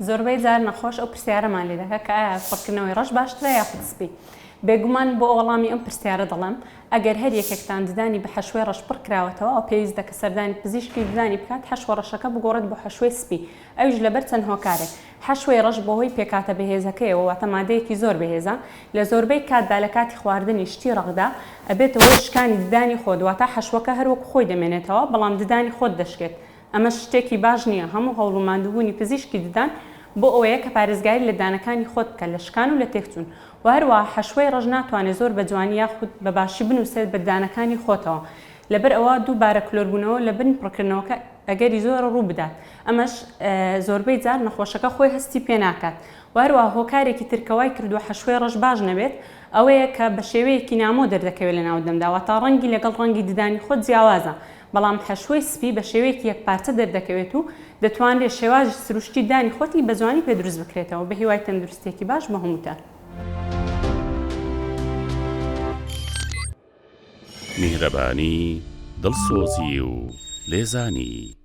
زۆربەی جار نەخۆش ئەو پرسیارەمان لێ دەکات کە ئایا پڕکردنەوەی ڕەش باشترە یاخود سپی؟ بێگومان بۆ وەڵامی ئەم پرسیارە دەڵێم ئەگەر هەر یەکێکتان ددانی بە حەشوەی ڕەش پڕ کراوەتەوە ئەو پێویست دەکە سەردانی پزیشکی ددانی بکات حەشوە ڕەشەکە بگۆڕێت بۆ حەشوەی سپی ئەویش لەبەر چەند هۆکارێک حەشوەی ڕەش بەهۆی پێکهاتە بەهێزەکەیەوە واتە مادەیەکی زۆر بەهێزە لە زۆربەی کاتدا لە کاتی خواردنی شتی ڕەقدا ئەبێتە هۆی شکانی ددانی خۆت واتە حەشوەکە هەر وەکو خۆی دەمێنێتەوە بەڵام ددانی خۆت دەشکێت ئەمەش شتێکی باش نییە، هەموو هەوڵ و ماندووبوونی پزیشکی ددان بۆ ئەوەیە کە پارێزگاری لە ددانەکانی خۆت بکات لە شکان و لە تێکچوون وە هەروەها حەشوەی ڕەش ناتوانێت زۆر بە جوانی یاخود بە باشی بنووسێت بە ددانەکانی خۆتەوە لەبەر ئەوە دووبارە کلۆربوونەوە لە بن پڕکردنەوەکە ئەگەری زۆرە ڕوو بدات ئەمەش زۆربەی جار نەخۆشەکە خۆی هەستی پێ ناکات وە هەروەها هۆکارێکی تر کە وای کردووە حەشوەی ڕەش باش نەبێت ئەوەیە کە بە شێوەیەکی نامۆ دەردەکەوێت لە ناو دەمدا واتا ڕەنگی لەگەڵ ڕەنگی ددانی خۆت جیاوازە بەڵام حەشوەی سپی بە شێوەیەکی یەکپارچە دەردەکەوێت و دەتوانرێت شێوازی سروشتی دانی خۆتی بە جوانی پێ دروست بکرێتەوە بە هیوای تەندروستیەکی باش بۆ هەمووتان. میهرەبانی، دڵسۆزی و لێزانی.